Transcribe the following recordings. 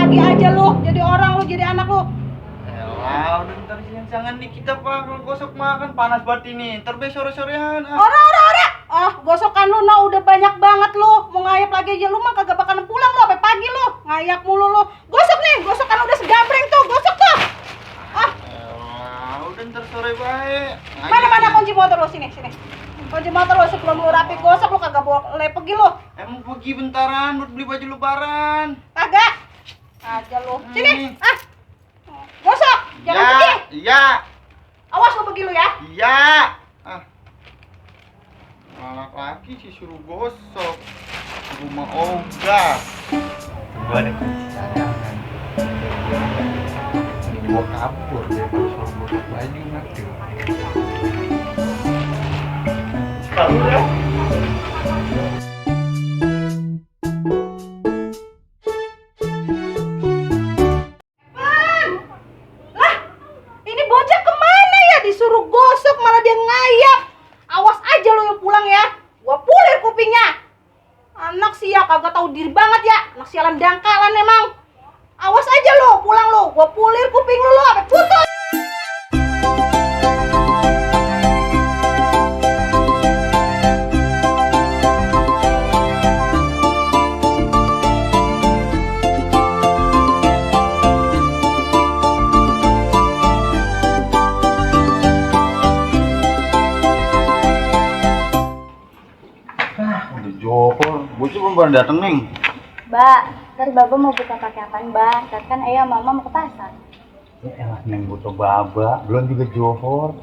lagi aja lu, jadi orang lu, jadi anak lu. Elah, udah ntar siang-siangan nih kita pak gosok makan panas banget ini. Ntar be sore-sorean. Ora. Gosokan lu nah udah banyak banget lu. Mau ngayap lagi aja lu mah kagak bakalan pulang lu sampai pagi lu. Ngayap mulu lu. Gosok nih, gosokan udah segambreng tuh, gosok tuh. Elah, udah ntar sore baik. Mana kunci motor lu sini. Kunci motor lu sebelum lu rapi gosok lu kagak boleh pergi lu. Emang pergi bentaran buat beli baju lebaran. Kagak. Aja lu. Sini. Gosok, jangan pergi. Iya. Awas lu pergi lu ya. Iya. Malah lagi sih suruh gosok. Rumah ogah. Gua ada kunci cadangan. Gua kabur deh kalau suruh gosok baju nanti. Lalu ya. Ini bocah kemana ya? Disuruh gosok malah dia ngayap. Awas aja lo yang pulang ya. Gua pulir kupingnya. Anak sih ya kagak tahu diri banget ya. Anak sialan dangkalan emang. Awas aja lo pulang lo. Gua pulir kuping lo sampai putus. Udah Johor, bocah belum pada dateng neng. Mbak, ntar Baba mau buka pakai apaan, Mbak? Ntar kan ayah mama mau ke pasar. Ya elah neng butuh baba, belum juga Johor.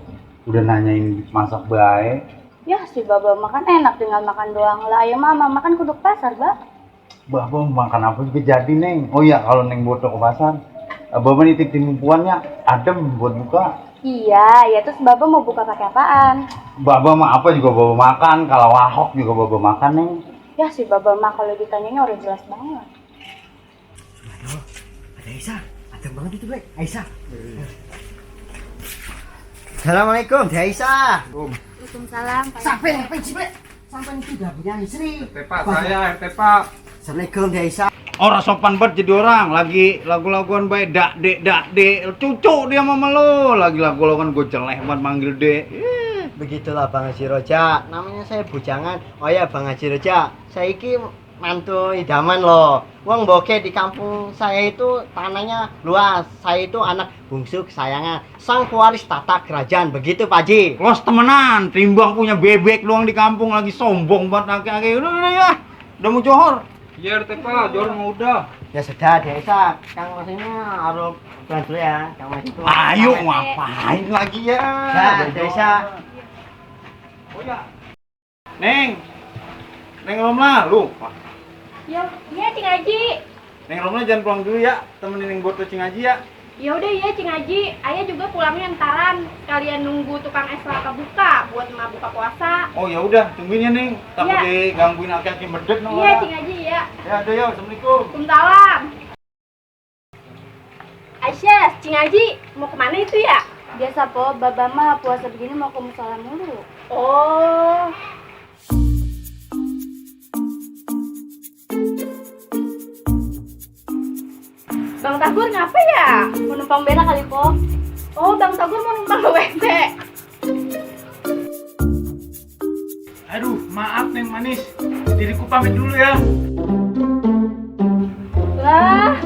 Udah nanyain masak baik. Ya si Baba makan enak, tinggal makan doang lah. Ayah mama makan kudu ke pasar, Mbak. Baba mau makan apa juga jadi neng. Oh iya kalau neng butuh ke pasar, Baba nitip timbuannya adem buat buka. Iya, ya terus Baba mau buka pakai apaan? Baba mah apa juga Baba makan, kalau wahok juga Baba makan neng. Ya si Baba mah kalau ditanyanya udah jelas banget. Aduh, ada Aisyah, adem banget itu, Bre. Aisyah. Assalamualaikum, Teh Aisyah. Waalaikumsalam. Sampai ngapain sih, Bre? Sampai itu udah punya istri. Pak, saya RT Pak. Assalamualaikum, Teh Aisyah. Orang sopan banget jadi orang, lagi lagu-laguan baik, dak dek, cucu dia mama lo, lagi lagu-laguan gue jelek banget manggil dek. Begitulah Bang Haji Roja, namanya saya bujangan. Oh ya Bang Haji Roja, saya iki mantu idaman loh. Wong bokeh di kampung saya itu tanahnya luas. Saya itu anak bungsu kesayangan sang pewaris tata kerajaan. Begitu Pak Haji. Los temenan, timbang punya bebek doang di kampung lagi sombong banget aki-aki. Udah ya, udah mau Johor. Iya RT Pak, Johor mau udah. Ya sudah Teh Aisyah, Kang Mas ini harus pulang dulu ya. Kang Mas itu. Ayo ngapain lagi ya? Ya Teh Aisyah. Oh ya. Neng Romla, lu. Iya, Cing Haji. Neng Romla jangan pulang dulu ya, temenin Neng Boto Cing Haji ya. Ya udah ya Cing Haji, ayah juga pulangnya entaran. Sekalian nunggu tukang es kelapa buka buat emak buka puasa. Oh ya udah, tungguin ya Neng. Takut Iya. digangguin aki-aki medek no. Iya Cing Haji ya. Ya udah ya, assalamualaikum. Waalaikumsalam. Aisyah, Cing Haji mau kemana itu ya? Biasa po, Baba mah puasa begini mau ke musola mulu. Oh. Bang Tagur ngapa ya? Mau numpang berak kali po. Oh, Bang Tagur mau numpang ke WC. Aduh, maaf Neng Manis. Diriku pamit dulu ya. Lah.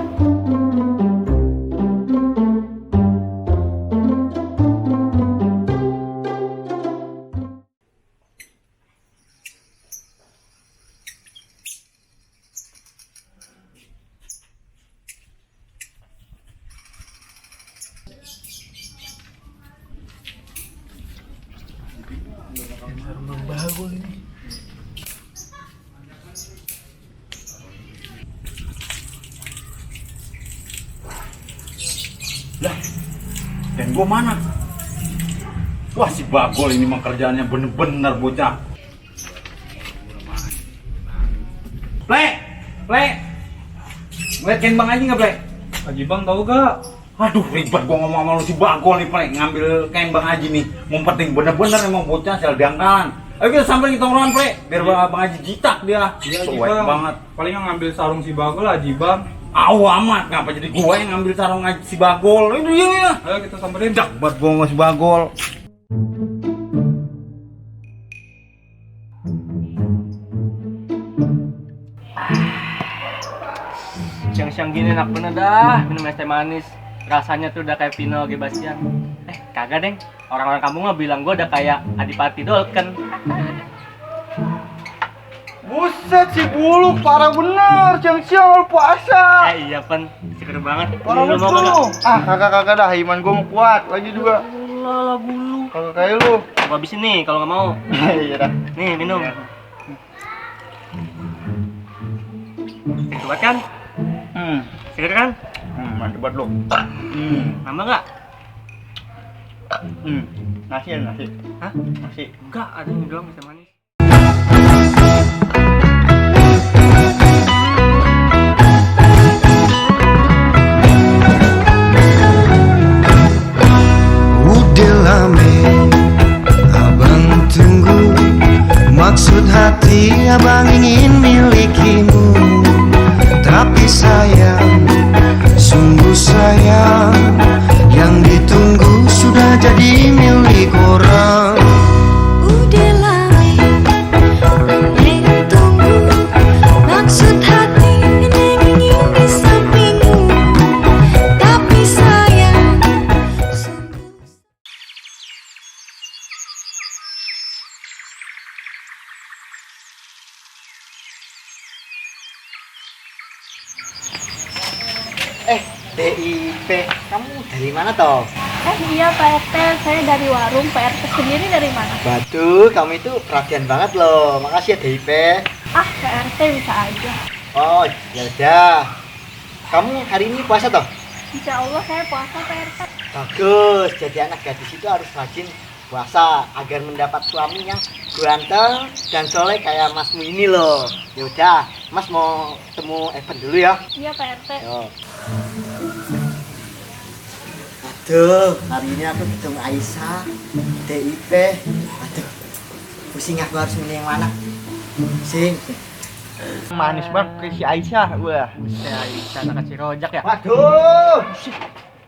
Lah, dan gua mana? Wah si Bagol ini mah kerjaannya bener-bener bocah. Ple, ngeliat kain Bang Haji nggak Ple? Haji Bang tahu gak? Aduh ribet gua ngomong sama lu si Bagol nih Ple, ngambil kain Bang Haji nih. Ngumpetin bener-bener emang bocah sel dangkalan. Ayo kita samperin ke tongkrongan Ple, biar Bang Haji jitak dia. Iya Haji Cuek Bang. banget. Paling yang ngambil sarung si Bagol Haji Bang. Amat, ngapa jadi gua yang ngambil sarung si Bagol? Ini dia ya. Ayo kita samperin. Dak buat gua si Bagol. Siang-siang gini enak bener dah minum es teh manis. Rasanya tuh udah kayak Vino Gebastian. Kagak deng. Orang-orang kampung mah bilang gua udah kayak Adipati Dolken. Buset si Buluk, parah bener, siang-siang puasa. Iya pen, seger banget. Parah Ini lu mau betul. kagak? Kagak dah, iman gua mau kuat. Lagi juga. Lala bulu. Kagak kayak lu. Gua habisin nih kalau nggak mau. Iya dah. Nih minum. Kuat kan? Seger kan? Mantep banget lu. Nambah nggak? Nasi ya, nasi. Hah? Nasi. Enggak, ada ini doang es teh manis. Udah lama abang tunggu, maksud hati abang ingin milikimu. Tapi sayang, sungguh sayang, yang ditunggu sudah jadi milik orang. Udah lama tunggu, maksud hati ingin di sampingmu. Tapi sayang, DIP, kamu dari mana toh? Iya Pak RT, saya dari warung. Pak RT sendiri dari mana? Batu, kamu itu perhatian banget loh. Makasih ya DIP. Ah, Pak RT bisa aja. Oh, ya udah. Kamu hari ini puasa toh? Insya Allah saya puasa Pak RT. Bagus. Jadi anak gadis itu harus rajin puasa agar mendapat suami yang ganteng dan soleh kayak Masmu ini loh. Ya udah, Mas mau ketemu Evan dulu ya. Iya Pak RT. Yo. Aduh, hari ini aku ketemu Aisyah, DIP. Aduh, pusing aku harus milih yang mana. Pusing. Manis banget kayak si Aisyah. Wah. Aisyah anak kecil rojak ya. Waduh,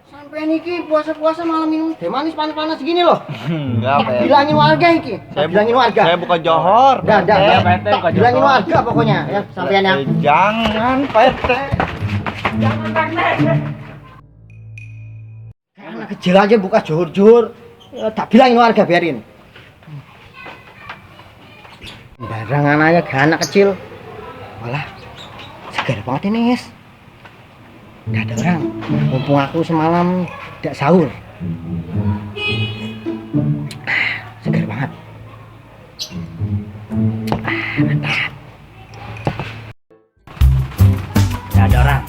sampai niki puasa-puasa malam minum teh manis panas-panas gini loh. Enggak, Pak. Bilangin warga iki. Bilangin warga. Saya bukan johor. Dah, Pak RT bukan bilangin johor. warga pokoknya ya sampean ya. Jangan, Pak RT. Anak kecil aja buka johor-johor. Ya, tak bilangin warga biarin. Barangan aja ke anak kecil. Walah, segar banget ini, guys. Gak ada orang. Mumpung aku semalam tidak sahur. Segar banget. Mantap. Gak ada orang.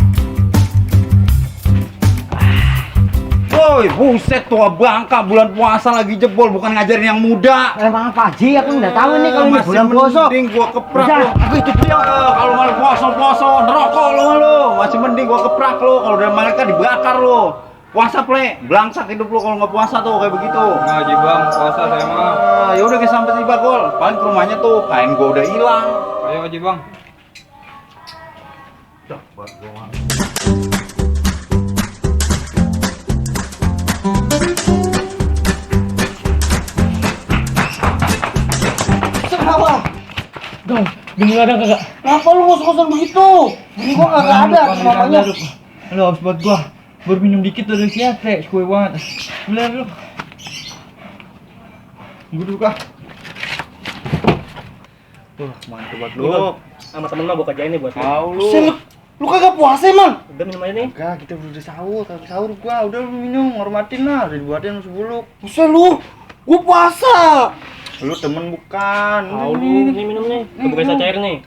Woi, buset tua bangka bulan puasa lagi jebol, bukan ngajarin yang muda. Emang apa Ji? Aku nggak tahu nih kalau ini Masih bulan puasa. mending gua keprak Udah, lu. aku itu dia. Kalau malah puasa nerokok lu. Masih mending gua keprak lu. Kalau udah mereka dibakar lu. Puasa ple, belangsak hidup lu kalau nggak puasa tuh kayak begitu. Ngaji bang, puasa saya mah. Ya udah kita sampai di Bagol. Paling ke rumahnya tuh kain gua udah hilang. Ayo ngaji bang. Kenapa? Gini ada kagak? Kenapa lu ngosok-ngosok begitu? Ini gua kagak ada namanya. Lu habis buat gua. Baru minum dikit dari siate, kue banget. Bener lu. Gue dulu kah? Mantap banget Lu sama temen mah gua kerjain nih buat lu. Mau lu. Lu kagak puasa emang? Udah minum aja nih. Enggak, kita udah sahur, sahur gua. Udah lu minum, hormatin lah. Udah dibuatin musuh Buluk. Buset lu, gua puasa. Lu temen bukan. Tahu lu, ini minum nih. Kebuka cair nih.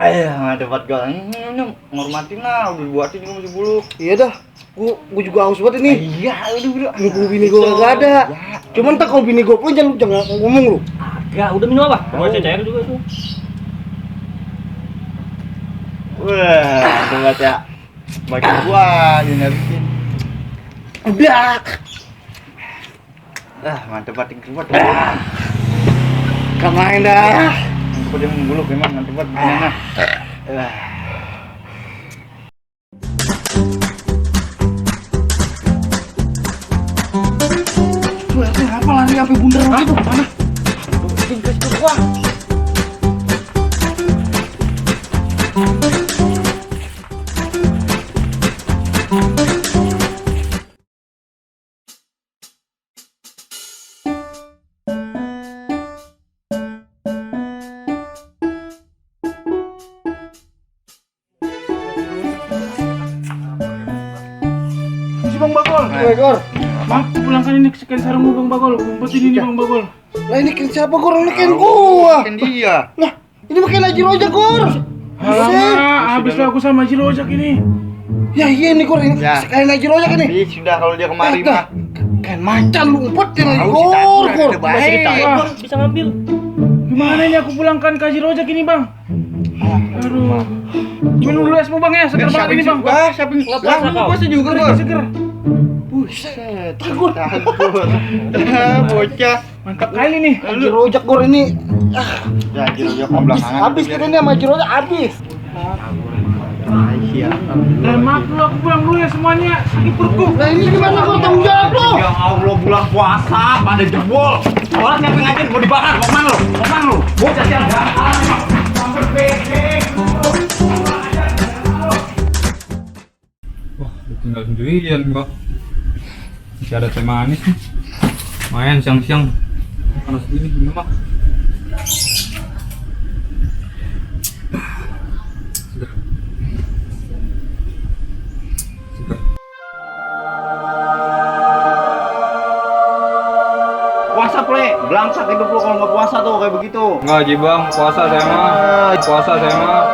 Ayo, ada buat gua. Minum, ngormatin lah. Udah dibuatin juga musuh Buluk. Iya dah, gua juga haus banget ini. Iya, udah. Lu bini gua kagak ada. Cuman tak kalau bini gua pun jangan ngomong lu. Agak, udah minum apa? Kebuka cair juga itu. Wah, ada buat ya. Bagi gua, yang ngabisin. Udah. Mantep banget buat. Kemain dah. Kok dia Buluk emang mantep banget. Apa lari sampai bundar gitu? Mana? Si Bang Bagol. Gor. Bang, pulangkan ini sekian sarungmu Bang Bagol. Kumpet ini Bang Bagol. Lah ini kan siapa Gor? Ini kan gua. Kan dia. Lah, ini makin lagi rojak Gor. Alamak, habislah aku sama Haji Rojak ini. Ya iya nih Gor, ini sekali lagi rojak ini. Tapi sudah kalau dia kemari mah. Kan macan lu umpetin lagi Gor. Masih ditarik bang, bisa ngambil. Gimana ini aku pulangkan ke Haji Rojak ini Bang? Aduh. Minum dulu esmu Bang ya, seger banget ini Bang. Wah, siapa yang gua juga Gor. Seger. Buset, takut. Bocah. Mantap kali nih. Haji rojak Gor ini. Ya, rojak ke belakangan. Habis kita ini sama Haji rojak habis. Maaf lu, aku pulang dulu ya semuanya. Sakit perutku. Nah ini gimana Gor, tanggung jawab lo? Ya Allah, bulan puasa pada jebol. Orang siapa yang ngajin mau dibakar, mau kemana lu? Mau kemana lu? Bocah siapa? Wah, tinggal sendirian gua. Masih ada teh manis nih. Lumayan siang-siang. Panas gini minum mah. Seger. Seger. Puasa ple, belangsat hidup lu kalau nggak puasa tuh kayak begitu. Enggak, Ji Bang. Puasa saya mah. Puasa saya mah.